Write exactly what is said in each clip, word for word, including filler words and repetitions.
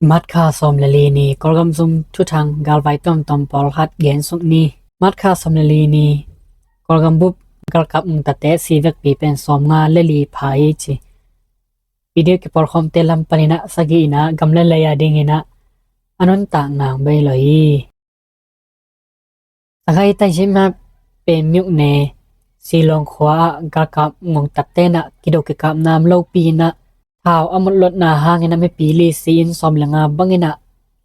March kha sawm le li ni, Kawlgam zum thuthang galvai tomtom pawlkhat gen suk ni. March kha sawm le li ni, Kawlgam bup galkap ngongtatte si vekpi pen sawmnga le li pha hi ci. Video kipawlkhawmte lam panin ah sagih in ah gam le lei a dingin ah a nuntak nang bei lo hi. Sagaing taizim ah Pem myone Silawng khua ah galkap ngongtatte in ah kido kikapna om lopi in ah thau a mut lotna hangin ah mipi li si in sawm le nga bangin ah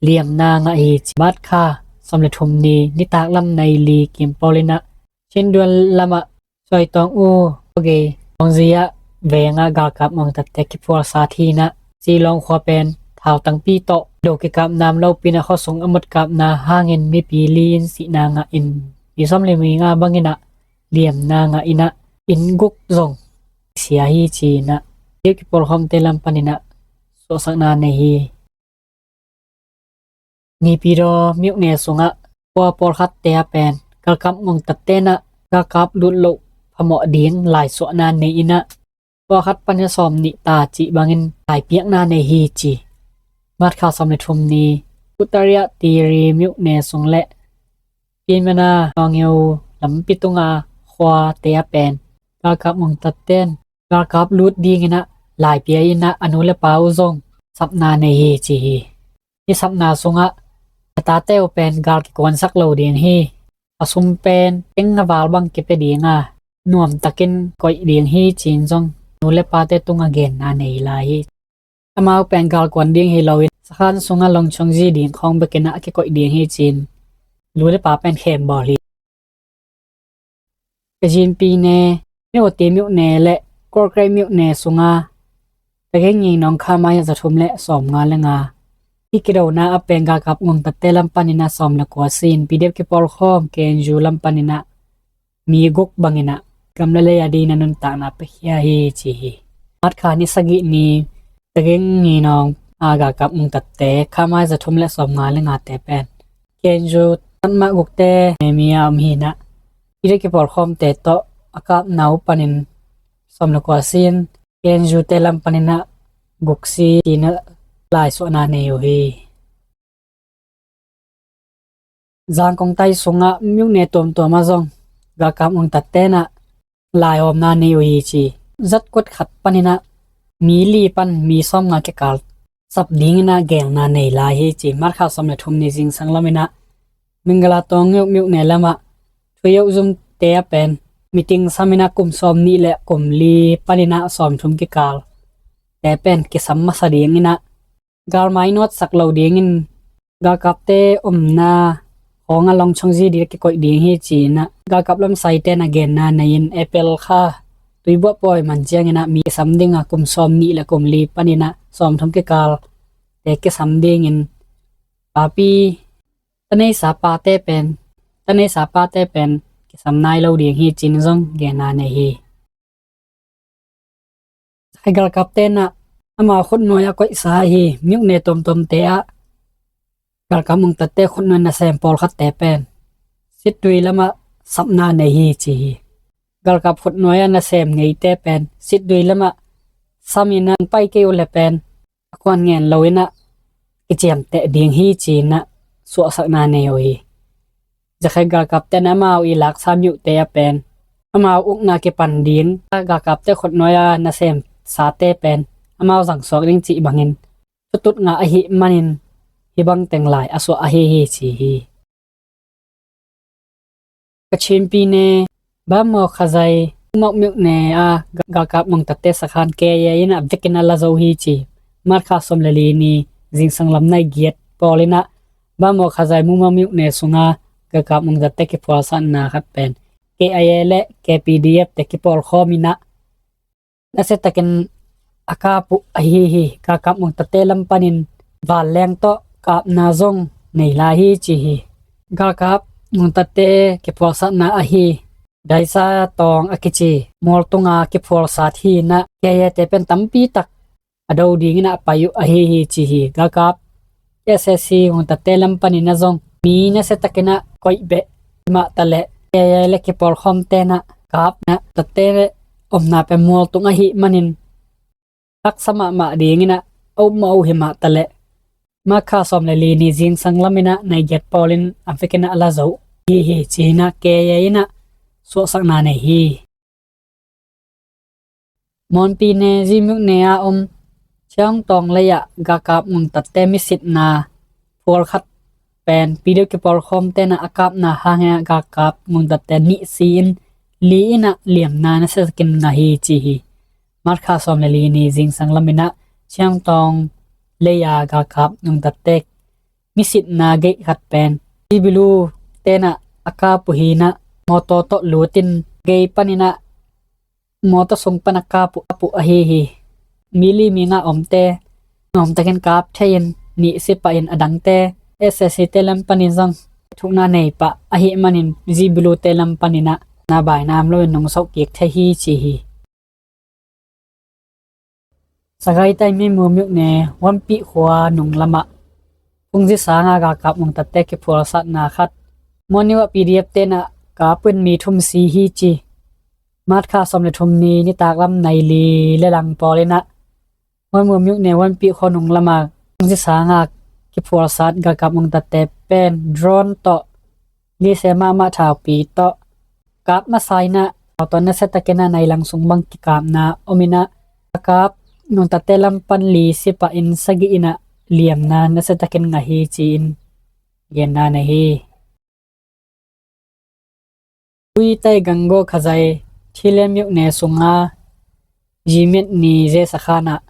liamna ngah hi ci. March kha sawm le thum ni nitak lam nai li kim pawl in ah Chin Duan lamah Suaitawng U Pagei Tawngzi ah veng ah galkap ngongtatte kiphualsat hi in ah Silawng khua pen thau tangpi tawh do kikapna om lopi in ah khuasung a mut kapna hangin mipi li in sihna ngah in mi sawm le mi nga bangin ah liamna ngah in ah inn guk zong sia hi ci in ah video kipawlkhawmte lam panin ah suahsakna nei hi. Naypyidaw myone sungah khua pawlkhatte ah pen galkap ngongtatte in ah galkap lut loh phamawh ding laisuahna nei in ah khua khat panin sawm nih ta cih bangin laipiakna nei hi ci. March kha sawm le thum ni Uttaraya Tiri myone sung le Pyinmana Nawngyeo lampi tunga khuate ah pen galkap ngongtatte in galkap lut dingin ah laipia in ah a nu le pa uh zong sapna nei hi ci hi. Hih sapna sungah a tate uh pen gal kikuansak lo ding hi. A sum pen eng a val bang kipia ding a nuamtakin koih ding hi ci-in zong nu le pate tungah genna nei lai hi. Amau pen galkuan ding hi loin sakhan sungah longchongzi ding khawng bekin ah a kikoih ding hi ci-in nu le pa pen khembawl hi. Kayin pyine, Myawaddy myone le Kawlkrai myone sunga Taging Nginawng kha mai ah za thum le sawmnga le nga hih kidona ah pen galkap ngongtatte lam panin ah sawm le kua si in P D F kipawlkhawm K N U lam panin ah mi guk bangin ah gam le lei a dingin ah nuntakna piakhia hi ci hi. March kha ni sagih ni Taging Nginawng a galkap ngongtatte kha mai za thum le sawmnga le ngate pen K N U tatmah gukte mi a om hi in ah P D F kipawlkhawmte tawh a kapna uh panin sawm le kua si in K N U te lam panin ah guk si ci-in ah laisuahna nei uh hi. Zangkong tai sungah myone tuamtuam ah zong galkap ngongtatte in ah laiawmna nei uh hi ci. Zat kut khat panin ah mi li pan mi sawmnga kikal sap dingin ah gelna nei lai hi ci. March kha sawm le thum ni zingsang lamin ah Mingala Tawng Ngiuk myone lamah Thuyok zumte ah pen meeting samin ah kum sawm nih le kum li panin ah sawm thum kikal te pen kisam masa dingin ah galmai nawtsak lo dingin galkapte omna khawng ah longchongzi ding a kikoih ding hi ci-in ah galkap lamsaite in ah genna nei in April kha tuibuah pawi man ciangin ah mi kisam ding a kum sawm nih le kum li panin ah sawm thum kikal te kisam dingin papi taneisa pate pen taneisa pate pen kisam nai lo ding hi ci-in zong genna nei hi. Zakhai galkapte in ah amau khutnuai a koihsa ahi myone tuamtuamte ah galkap ngongtatte khutnuai nasem pawlkhatte pen Sitdui lamah sapna nei hi ci hi. Galkap khutnuai a nasem ngeite pen Sitdui lamah samin ah pai kei uh le pen a kuan ngen loin ah kiciamteh ding hi ci-in ah suahsakna nei uh hi. Zakhai galkapte in amau i laksa myone ah pen amau ukna kipan ding galkapte khutnuai a nasemsate pen amau zangsuak ding cih bangin thutut ngah ahih manin hih bang teng lai a suah ahi hi ci hi. Kachin pyine Bamawkhazae Mumawk myone a galkap ngongtatte sakhan K I A in ah vekin a la zo hi ci. March kha sawm le li ni zingsang lam nai giat pawl in ah Bamawkhazae Mumawk myone sunga galkap ngongtatte kiphualsatna khat pen K I A le K P D F te kipawlkhawm in ah nasiatakin a kap uh ahi hi. Galkap ngongtatte lam panin vanleng tawh kapna zong nei lai hi ci hi. Galkap ngongtatte kiphualsatna ahi Daisa Tawng a kici mualtunga kiphualsat hi in ah K I A te pen tampi tak a do dingin ah a pai uh ahi hi ci hi. Galkap S S C ngongtatte lam panin ah zong mi nasiatakin ah koih beh hi mah taleh K I A le kipawlkhawmte in ah kapna tatte omna pen mualtung ahih manin haksa mahmah dingin ah a upmawh uh hi mah taleh March kha sawm le li ni zingsang lamin ah nai giat pawl in a vekin ah a la zo hi hi ci-in ah K I A in ah suahsakna nei hi. Mawnpi ne Zimyuk ne a om Chiangtawng lei ah galkap ngongtatte misitna phual khat pen P D F kipawlkhawmte in ah a kapna hangin ah galkap ngongtatte nih si in li in ah liamna nasia takin ngah hi ci hi. March kha sawm le li ni zingsang lamin ah Chiangtawng lei a galkap ngongtatte misitna gei khat pen Zibilu te in ah a kap uh hi in ah mawtaw tawh lut in gei panin ah mawtaw sung pan a kap uh ahi hi. Mi li mi nga omte nuamtakin kap thei in nih si pah in a dangte S A C te lam panin zong thukna nei pah ahih manin Zibilu te lam panin ah na baina om lo in nungsoh kik thei hi ci hi. Sagaing Taimyinmu myone Wanpih khua nung lamah phungzi sanga galkap ngongtatte kiphualsatna khat Mawn Niu ah P D F te in ah kap in mi thum si hi ci. March kha sawm le thum ni nitak lam nai li le lang pawl in ah Mawn Niu myone Wanpih khua nung lamah phungzi sanga kiphualsat galkap ngongtatte pen drone tawh lise mahmah thaupi tawh kap masa in ah mawtaw nasia takin ah nai lang sung bang kikapna om in ah galkap ngongtatte lam pan li si pah in sagih in ah liamna nasia takin ngah hi ci-in genna nei hi. Guitai Gangaw Khazai Thilem myone sunga Zimyuk ni zia sakhan ah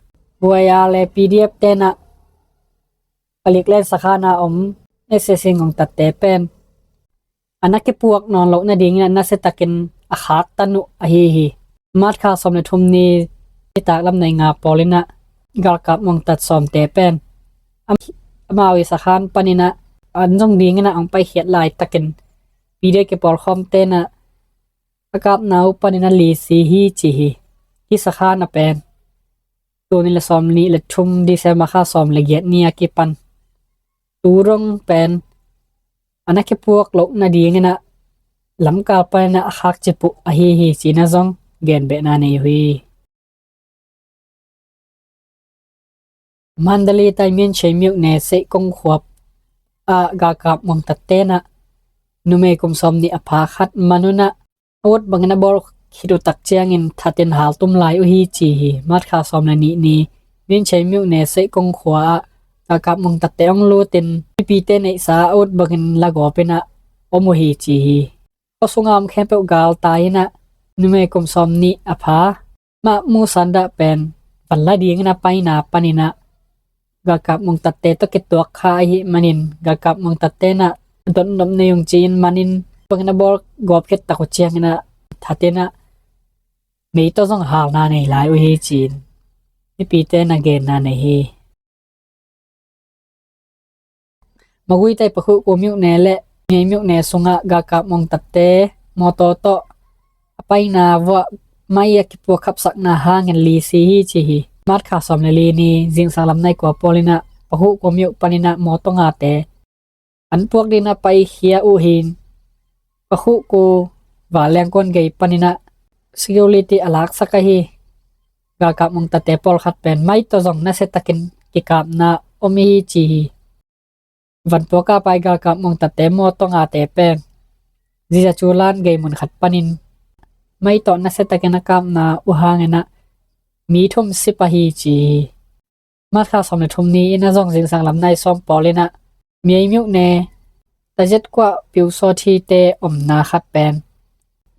buai a le P D F te in ah palik len sakhan a om S A C ngongtatte pen a na kipuak nawn loh nadingin ah nasia takin a khaktan uh ahi hi. March kha sawm le thum ni nitak lam nai nga pawl in ah galkap ngongtat sawmte pen amau i sakhan panin ah an zong dingin ah hong paikhiat laitakin P D F kipawlkhawmte in ah a kapna uh panin ah li si hi ci hi. Hih sakhan a pen tul nih le sawm nih le thum December kha sawm le giat ni a kipan tu dong pen a na kipuak loh nadingin ah lamkal panin ah a khakcip uh ahi hi ci-in ah zong genbehna nei uh hi. Mandalay Taimian Chei myone Seikong khua ah galkap ngongtatte in ah numei kum sawm nih a pha khat man un ah a ut bangin a bawl khit uh tak ciangin thatin haltum lai uh hi ci hi. March kha sawm le nih ni Mian Chei myone Seikong khua ah galkap ngongtatte hong lutin mipite neihsa a ut bangin lagawp in ah om uh hi ci hi. Khua sunga om khempeuh galtai in ah numei kum sawm nih a pha Mahmu Sanda pen van la dingin a paina panin ah galkap ngongtatte tawh kituak kha ahih manin galkap ngongtatte in ah dotnop nei ung ci-in manin bangin a bawl gawp khit tak uh ciangin ah thatin ah mei tawh zong halna nei lai uh hi ci-in mipite in ah genna nei hi. Maguitai Pakhuku myone le Miai myone sungah galkap ngongtatte mawtaw tawh a paina vuah mai a kipuak khapsakna hangin li si hi ci hi. March kha sawm le li ni zingsang lam nai kua pawl in ah Pakhuku myone panin ah mawtaw ngate an puak dingin a paikhia uh hi. Pakhuku vanleng kuan gei panin ah security a laksak ahi galkap ngongtatte pawlkhat pen mai tawh zong nasia takin kikapna om hi ci hi. Van puak a pai galkap ngongtatte mawtaw ngate pen Zizaculan gei mun khat panin mai tawh nasia takin a kapna uh hangin ah mi thum si pah hi ci hi. March kha sawm le thum ni in ah zong zingsang lam nai sawm pawl in ah Miai myone Tajet kuah Piusawthi te omna khat pen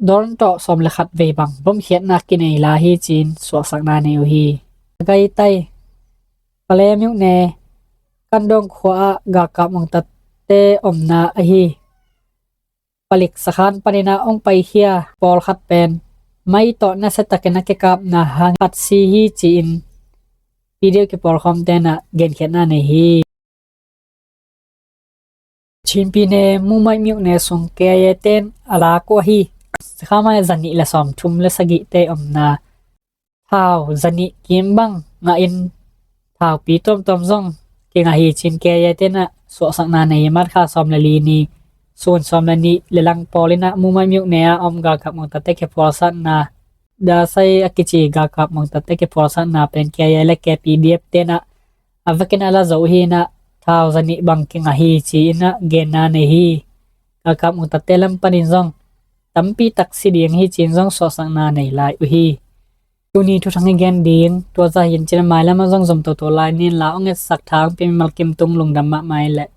drone tawh sawm le khat vei bang bomkhiatna kinei lai hi ci-in suahsakna nei uh hi. Gaitai Pale myone Kandong khua ah galkap ngongtatte omna ahi palik sakhan panin ah hong paikhia pawlkhat pen mai tawh nasia takin a kikapna hang khat si hi ci-in P D F kipawlkhawmte in ah genkhiatna nei hi. Chin pyine Mumaih myone sung K I A te in a lak uh ahi sakhan mah zanih le sawmthum le sagihte omna thau zanih kim bang ngahin thaupi tuamtuam zong kingah hi ci-in K I A te in ah suahsakna nei hi. March kha sawm le li ni sun sawm le nih le lang pawl in ah Mumaih myone a om galkap ngongtatte kiphualsatna Dasai a kici galkap ngongtatte kiphualsatna pen K I A le K P D F te in ah a vekin a la zo uh hi in ah khau zanih bang kingah hi ci-in ah genna nei hi. Kakap utate lam panin zong tampi tak si ding hi ci-in zong suahsakna nei lai uh hi. Tuni thuthang i gen ding tua zah hi in cin a, mailam ah zong zom toto lai ni in la, hong etsak thang pi mimal kim tung lungdam mahmah i leh